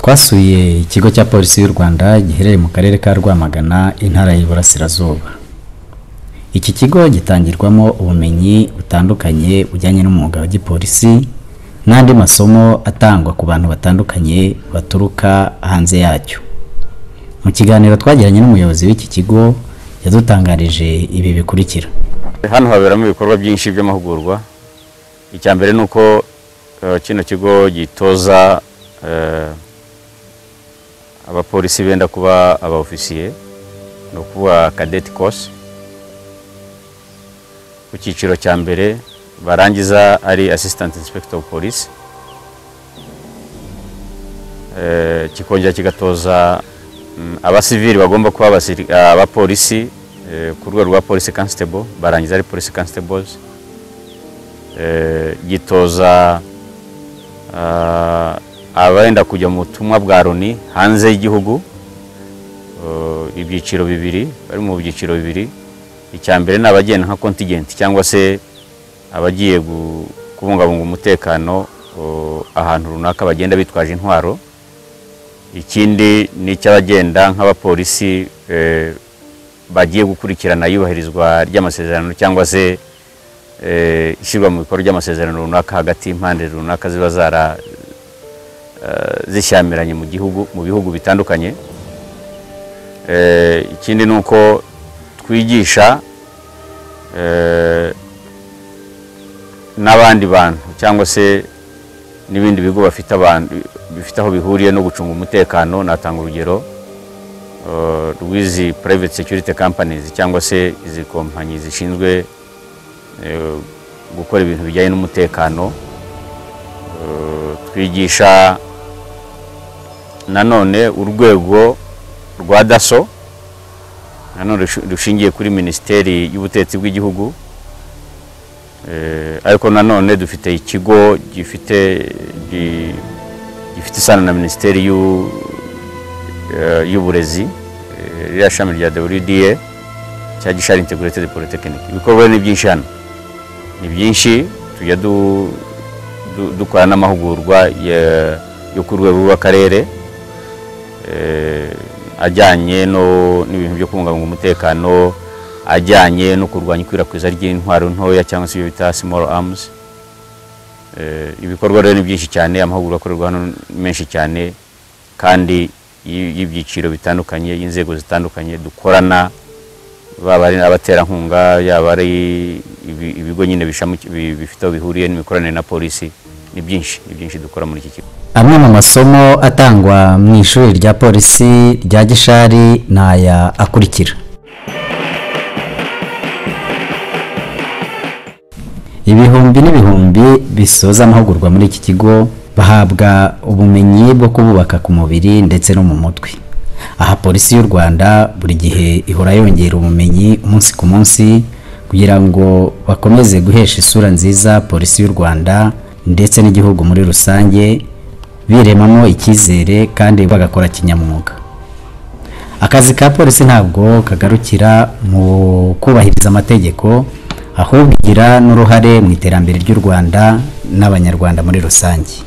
Twasuye ikigo cya Polisi y'u Rwanda giherereye mu karere ka Rwamagana, intara y'Iburasirazuba. Iki kigo gitangirwamo ubumenyi butandukanye bujyanye n'umwuga wa gipolisi n'andi masomo atangwa ku bantu batandukanye baturuka hanze yacyo. Mu kiganiro twagiranye n'umuyobozi w'iki kigo, yadutangarije ibi bikurikira. Hano haberamo ibikorwa byinshi by'amahugurwa. Icya mbere ni uko kino kigo gitoza abapolisi benda kuba aba ofisiye, ni ukuvuga cadet course ku cyiciro cya mbere, barangiza ari assistant inspector of police. Kikongera kigatoza abasivili bagomba kuba abapolisi ku rwego rwa police constable, barangiza ari police constables. Gitoza abenda kujya mu butumwa bwa Loni hanze y'igihugu, ibyiciro bibiri, bari mu byiciro bibiri. Icya mbere ni abagenda nka contingent cyangwa se abagiye kubungabunga umutekano ahantu runaka, bagenda bitwaje intwaro. Ikindi ni icy'abagenda nk'abapolisi bagiye gukurikirana iyubahirizwa ry'amasezerano cyangwa se ishyirwa mu bikorwa ry'amasezerano runaka hagati y'impande runaka ziba zara zishyamiranye mu gihugu, mu bihugu bitandukanye. Ikindi ni uko twigisha n'abandi bantu cyangwa se n'ibindi bigo bafite abantu bifite aho bihuriye no gucunga umutekano. Natanga urugero rw'izi private security companies cyangwa se izi kompanyi zishinzwe gukora ibintu bijyanye n'umutekano. Twigisha nanone urwego rwa DASSO, nanone rushingiye kuri Minisiteri y'Ubutegetsi bw'Igihugu. Ariko nanone dufite ikigo gifite isano na Minisiteri y'Uburezi, ririya shami rya WDA cya Gishari Integrated Polytechnic. Ibikorwa ni byinshi hano, ni byinshi. Tujya dukora n'amahugurwa yo ku rwego rw'akarere ajyanye no n'ibintu byo kubungabunga umutekano, ajyanye no kurwanya ikwirakwiza ry'intwaro ntoya cyangwa se ibyo bita small arms. Ibikorwa rero ni byinshi cyane, amahugurwa akorerwa hano ni menshi cyane kandi y'ibyiciro bitandukanye, y'inzego zitandukanye dukorana, baba ari abaterankunga, yaba ari ibigo nyine bifite aho bihuriye n'imikoranire na polisi. Ni byinshi, ni byinshi dukora muri iki kigo. Amwe mu masomo atangwa mu ishuri rya polisi rya Gishari ni aya akurikira: Ibihumbi n'ibihumbi bisoza amahugurwa muri iki kigo bahabwa ubumenyi bwo kububaka ku mubiri ndetse no mu mutwe. Aha Polisi y'u Rwanda buri gihe ihora yongera ubumenyi umunsi ku munsi kugira ngo bakomeze guhesha isura nziza Polisi y'u Rwanda ndetse n'igihugu muri rusange, biremamo icyizere kandi bagakora kinyamwuga. Akazi ka polisi ntabwo kagarukira mu kubahiriza amategeko, ahubwo igira n'uruhare mu iterambere ry'u Rwanda n'Abanyarwanda muri rusange.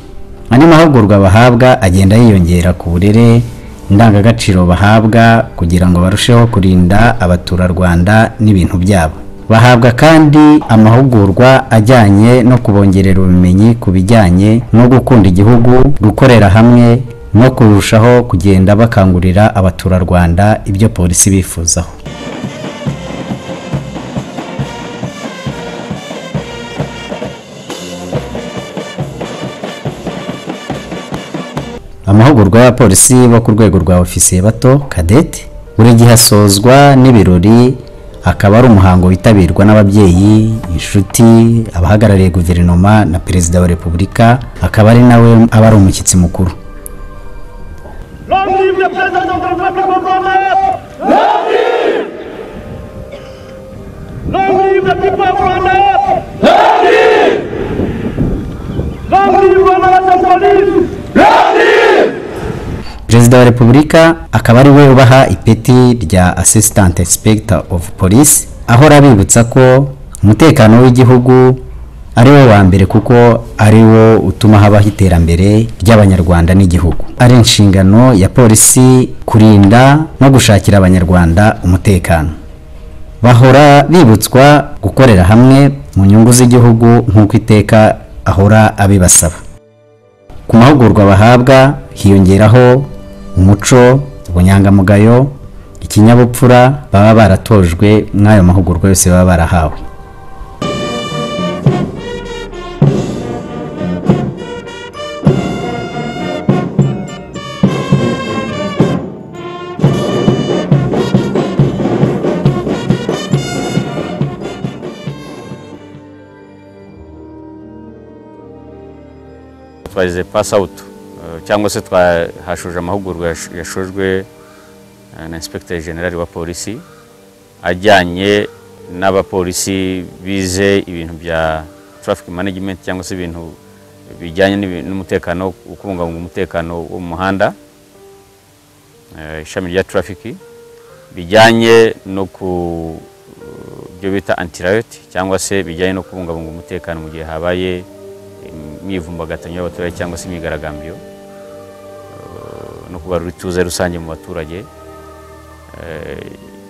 Andi mahugurwa bahabwa agenda yiyongera ku burere, indangagaciro bahabwa kugira ngo barusheho kurinda abaturarwanda n'ibintu byabo. Bahabwa kandi amahugurwa ajyanye no kubongerera ubumenyi ku bijyanye no gukunda igihugu, gukorera hamwe no kurushaho kugenda bakangurira abaturarwanda ibyo polisi bifuzaho. Amahugurwa y'abapolisi bo ku rwego rwa ofisiye bato, cadet, buri gihe asozwa n'ibirori, akaba ari umuhango witabirwa n'ababyeyi, inshuti, abahagarariye guverinoma na Perezida wa Repubulika, akaba ari nawe aba ari umushyitsi mukuru. Long live the President of the Republic of Rwanda! Long live! Long live the people of Rwanda! Long live! Long live Rwanda National Police! Long live! Perezida wa Repubulika akaba ari we ubaha ipeti rya Assistant Inspector of Police, ahora abibutsa ko umutekano w'igihugu ari wo wa mbere kuko ari wo utuma habaho iterambere ry'Abanyarwanda n'igihugu. Ari inshingano ya polisi kurinda no gushakira Abanyarwanda umutekano. Bahora bibutswa gukorera hamwe mu nyungu z'igihugu nk'uko iteka ahora abibasaba. Ku mahugurwa bahabwa hiyongeraho umuco, ubunyangamugayo, ikinyabupfura baba baratojwe mw'ayo mahugurwa yose baba barahawe. Twagize pass out cyangwa se twahashoje amahugurwa yashojwe na Inspector General wa polisi ajyanye n'abapolisi bize ibintu bya traffic management cyangwa se ibintu bijyanye n'umutekano, kubungabunga umutekano wo mu muhanda, ishami rya traffic, bijyanye no ku byo bita anti-riot cyangwa se bijyanye no kubungabunga umutekano mu gihe habaye imyivumbagatanyo y'abaturage cyangwa se imyigaragambyo, no kugarura ituze rusange mu baturage.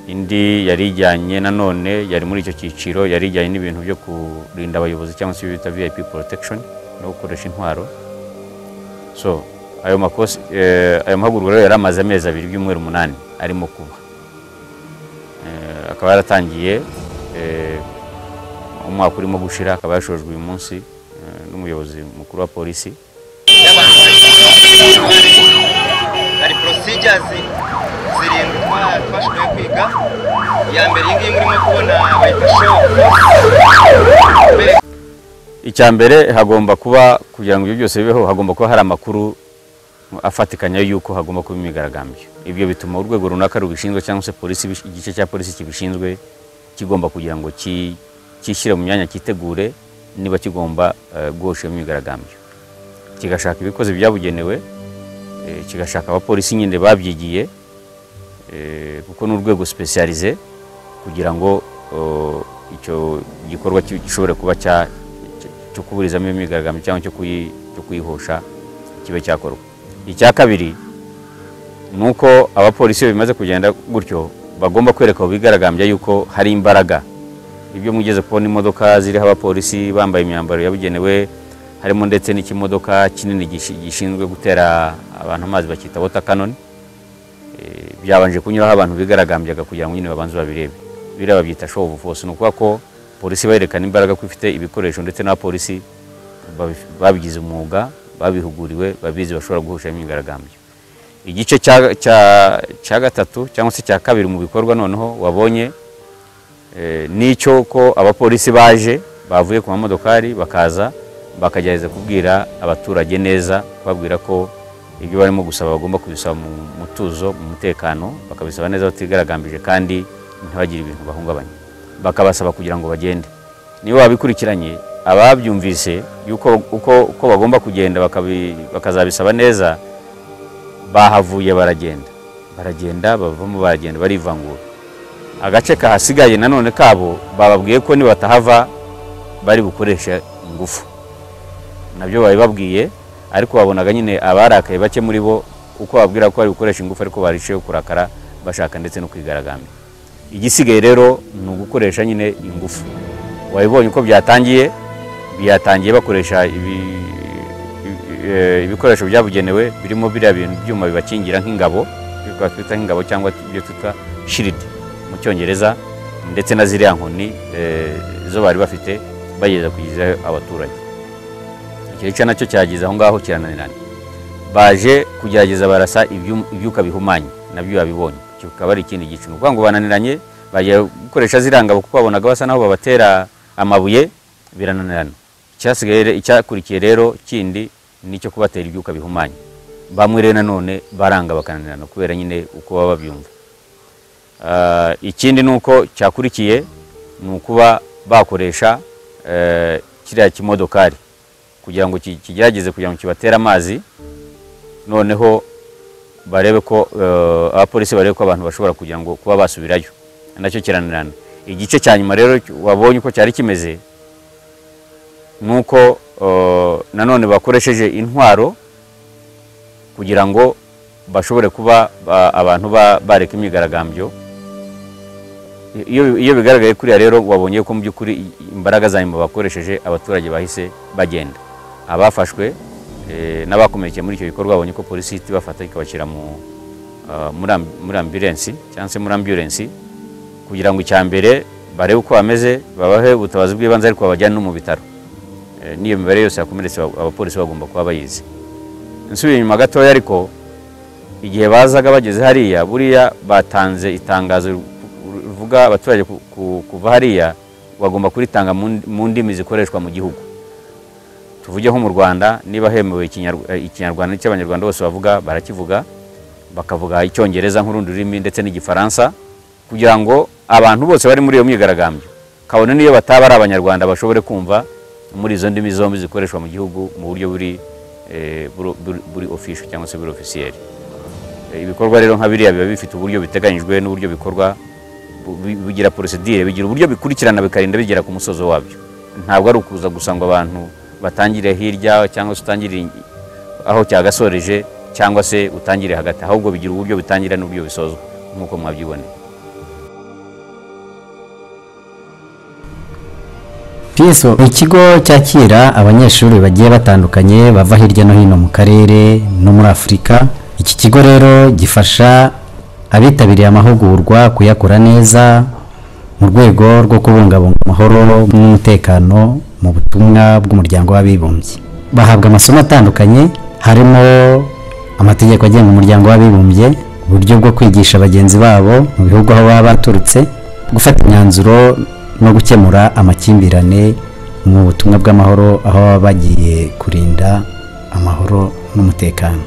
Indi yari ijyanye nanone yari muri icyo cyiciro yari ijyanye n'ibintu byo kurinda abayobozi cyangwa se bita VIP protection no gukoresha intwaro. So ayo makosa, ayo mahugurwa rero yari amaze amezi abiri, ibyumweru 8 arimo kuba, akaba yaratangiye umwaka urimo gushira, akaba yashojwe uyu munsi n'umuyobozi mukuru wa polisi. Hari procedures zirindwi twashoboye kwiga. Iya mbere iyi ngiyi murimo kubona bayita show. Icya mbere hagomba kuba, kugira ngo ibyo byose bibeho, hagomba kuba hari amakuru afatikanya yuko hagomba kuba imyigaragambyo. Ibyo bituma urwego runaka rubishinzwe cyangwa se polisi, igice cya polisi kibishinzwe kigomba kugira ngo kishyire mu myanya, cyitegure niba kigomba guhosha imyigaragambyo, kigashaka ibikoze byabugenewe, kigashaka abapolisi nyine babyigiye, kuko n'urwego specialize kugira ngo icyo gikorwa gishobore kuba cyo kuburizamo imyigaragambyo cyangwa cyo kuyihosha kibe cyakorwa. Icya kabiri nuko abapolisi bimaze kugenda gutyo bagomba kwereka abo bigaragambya yuko hari imbaraga. Ibyo mugeze kubona imodoka ziriho abapolisi bambaye imyambaro yabugenewe, harimo ndetse n'ikimodoka kinini gishinzwe gutera abantu amazi bakita water cannon, byabanje kunyuraho abantu bigaragambyaga kugira ngo nyine babanze babirebe. Biriya babyita show of force, ni ukuvuga ko polisi bayerekana imbaraga ko ifite ibikoresho ndetse n'abapolisi babigize umwuga, babihuguriwe, babizi, bashobora guhosha imyigaragambyo. Igice cya gatatu cyangwa se cya kabiri mu bikorwa noneho wabonye nicyo ko abapolisi baje bavuye ku mamodokari bakaza bakagerageza kubwira abaturage neza, kubabwira ko ibyo barimo gusaba bagomba kubisaba mu mutuzo, mu mutekano, bakabisaba neza batigaragambije kandi ntibagire ibintu bahungabanya, bakabasaba kugira ngo bagende. Niba babikurikiranye ababyumvise yuko uko bagomba kugenda bakazabisaba neza, bahavuye baragenda bavamo, baragenda barivangura. Agace kahasigaye nanone kabo bababwiye ko nibatahava bari bukoresha ingufu, nabyo babibabwiye, ariko babonaga nyine abarakaye bake muri bo uko babwira ko bari gukoresha ingufu, ariko barisheho kurakara bashaka ndetse no kwigaragambya. Igisigaye rero ni ugukoresha nyine ingufu. Wabibonye uko byatangiye, byatangiye bakoresha ibikoresho byabugenewe birimo biriya bintu byuma bibakingira nk'ingabo, ibyo twita nk'ingabo cyangwa ibyo twita shield mu Cyongereza, ndetse na ziriya nkoni zo bari bafite bageza kugizayo abaturage. Icyo gice nacyo cyageze aho ngaho kirananirana. Baje kugerageza barasa ibyuka bihumanye, nabyo babibonye, kikaba ari ikindi gice. Ni ukuvuga ngo bananiranye, bagiye gukoresha ziriya ngabo kuko babonaga basa naho babatera amabuye, birananirana. Icyasigaye, icyakurikiye rero kindi nicyo kubatera ibyuka bihumanye. Bamwe rero nanone baranga bakananirana kubera nyine uko baba babyumva. Ikindi nuko cyakurikiye ni ukuba bakoresha kiriya kimodokari kugira ngo kigerageze kugira ngo kibatere amazi, noneho barebe ko abapolisi barebe ko abantu bashobora kugira ngo kuba basubirayo, nacyo kirananirana. Igice cya nyuma rero wabonye uko cyari kimeze, Nuko nanone bakoresheje intwaro kugira ngo bashobore kuba abantu bareka imyigaragambyo. Iyo bigaragaye kuriya rero wabonye ko mu by'ukuri imbaraga za nyuma bakoresheje abaturage bahise bagenda. Abafashwe n'abakomerekeye muri icyo gikorwa babonye ko polisi ihita ibafata ikabashyira muri ambulance cyangwa se muri ambulance kugira ngo icya mbere barebe uko bameze, babahe ubutabazi bw'ibanze ariko babajyane no mu bitaro. N'iyo mibare yose yakomeretse abapolisi bagomba kuba bayizi. Nsubiye inyuma gatoya ariko igihe bazaga bageze hariya buriya batanze itangazo rivuga abaturage kuva hariya bagomba kuritanga mu ndimi zikoreshwa mu gihugu. Tuvuge nko mu Rwanda niba hemewe ikinyarwanda cy'abanyarwanda bose bavuga barakivuga, bakavuga icyongereza nk'urundi rurimi ndetse n'igifaransa kugira ngo abantu bose bari muri iyo myigaragambyo kabone niyo bataba ari abanyarwanda bashobore kumva muri izo ndimi zombi zikoreshwa mu gihugu mu buryo buri official cyangwa se buri officiel. Ibikorwa rero nka biriya biba bifite uburyo biteganyijwe n'uburyo bikorwa, bigira procedure, bigira uburyo bikurikirana bikarinda bigera ku musozo wabyo. Ntabwo ari ukuza gusa ngo abantu batangire hirya cyangwa se utangire aho cyagasoreje cyangwa se utangire hagati, ahubwo bigira uburyo bitangira n'uburyo bisozwa nk'uko mwabyiboneye. PSO ikigo cyakira abanyeshuri bagiye batandukanye bava hirya no hino mu karere no muri Afurika. Iki kigo rero gifasha abitabiriye amahugurwa kuyakora neza mu rwego rwo kubungabunga amahoro n'umutekano mu butumwa bw'umuryango w'abibumbye. Bahabwa amasomo atandukanye harimo amategeko agenga umuryango w'abibumbye, uburyo bwo kwigisha bagenzi babo mu bihugu aho baba baturutse, gufata imyanzuro no gukemura amakimbirane mu butumwa bw'amahoro aho baba bagiye kurinda amahoro n'umutekano.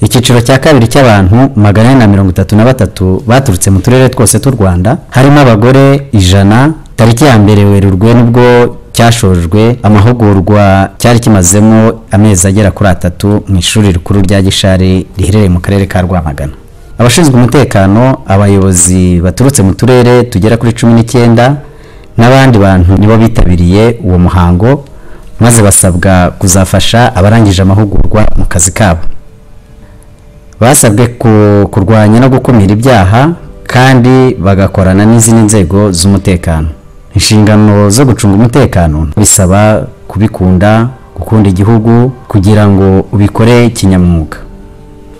Icyiciro cya kabiri cy'abantu 433 baturutse mu turere twose tw'u Rwanda harimo abagore 100. Tariki ya 1 Werurwe nibwo cyashojwe amahugurwa cyari kimazemo amezi agera kuri 3 mu ishuri rikuru rya Gishari riherereye mu karere ka Rwamagana. Abashinzwe umutekano, abayobozi baturutse mu turere tugera kuri 19 n'abandi bantu nibo bitabiriye uwo muhango, maze basabwa kuzafasha abarangije amahugurwa mu kazi kabo. Basabwe kurwanya no gukumira ibyaha kandi bagakorana n'izindi nzego z'umutekano. Inshingano zo gucunga umutekano bisaba kubikunda, gukunda igihugu kugira ngo ubikore kinyamwuga.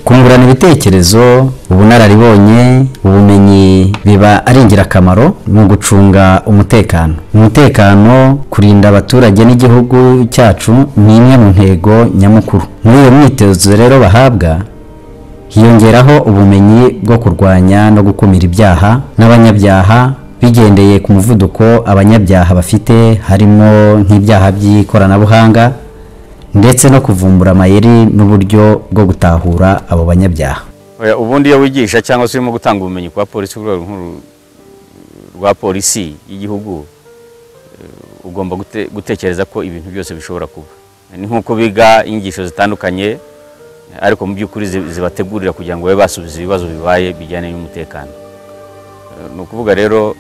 Kungurana ibitekerezo, ubunararibonye, ubumenyi biba ari ingirakamaro mu gucunga umutekano. Umutekano, kurinda abaturage n'igihugu cyacu ni imwe mu ntego nyamukuru. Muri iyo myitozo rero bahabwa hiyongeraho ubumenyi bwo kurwanya no gukumira ibyaha n'abanyabyaha bigendeye ku muvuduko abanyabyaha bafite, harimo nk'ibyaha by'ikoranabuhanga ndetse no kuvumbura amayeri n'uburyo bwo gutahura abo banyabyaha. Ubundi iyo wigisha cyangwa se urimo gutanga ubumenyi kwa polisi ku rwego rwa polisi y'igihugu, ugomba gutekereza ko ibintu byose bishobora kuba. Ni nkuko biga inyigisho zitandukanye ariko mu by'ukuri zibategurira kugira ngo babe basubiza ibibazo bibaye bijyanye n'umutekano. Ni ukuvuga rero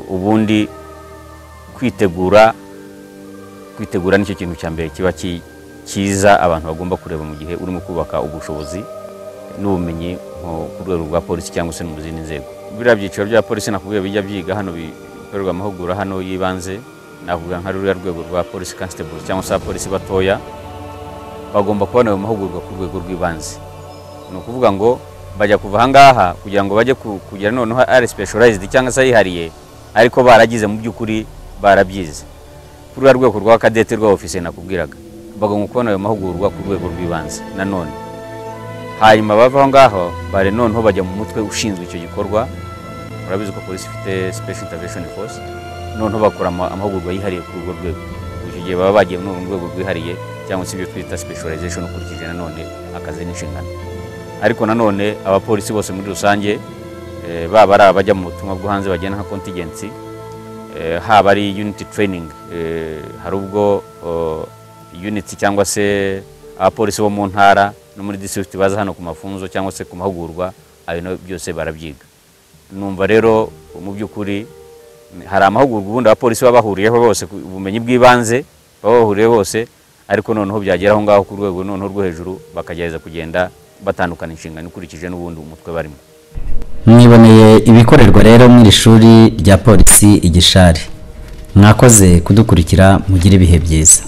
ubundi kwitegura nicyo kintu cya mbere kiba cyiza abantu bagomba kureba mu gihe urimo kubaka ubushobozi n'ubumenyi ku rwego rwa polisi cyangwa se mu zindi nzego. Biriya byiciro bya polisi nakubwiye bijya byiga hano, bikorerwa amahugurwa hano y'ibanze, navuga nka ruriya rwego rwa polisi constable cyangwa se abapolisi batoya bagomba kubona ayo mahugurwa ku rwego rw'ibanze. Ni ukuvuga ngo bajya kuva aha ngaha kugira ngo bajye kugera noneho ari specialized cyangwa se yihariye, ariko baragize mu by'ukuri barabyize. Kuri ruriya rwego rwa kadete rwa ofisiye nakubwiraga bagomba kubona ayo mahugurwa ku rwego rw'ibanze nanone. Hanyuma bava aho ngaho bare noneho bajya mu mutwe ushinzwe icyo gikorwa. Murabizi ko polisi ifite special intervention force, noneho bakora amahugurwa yihariye kuri urwo rwego. Icyo gihe baba bagiye mu rwego rwihariye cyangwa se ibyo twita specialization ukurikije nanone akazi n'inshingano. Ariko nanone abapolisi bose muri rusange, baba ari abajya mu butumwa bwo hanze bagenda nka contingency, haba ari unit training, hari ubwo units cyangwa se abapolisi bo mu ntara no muri district baza hano ku mafunzo cyangwa se ku mahugurwa, ayo nayo byose barabyiga. Numva rero mu by'ukuri hari amahugurwa ubundi abapolisi baba bahuriyeho bose, ubumenyi bw'ibanze baba bahuriyeho bose, ariko noneho byagera aho ngaho ku rwego noneho rwo hejuru bakagerageza kugenda batandukana inshingano ukurikije n'ubundi umutwe barimo. Mwiboneye ibikorerwa rero mu iri shuri rya polisi i Gishari. Mwakoze kudukurikira, mugire ibihe byiza.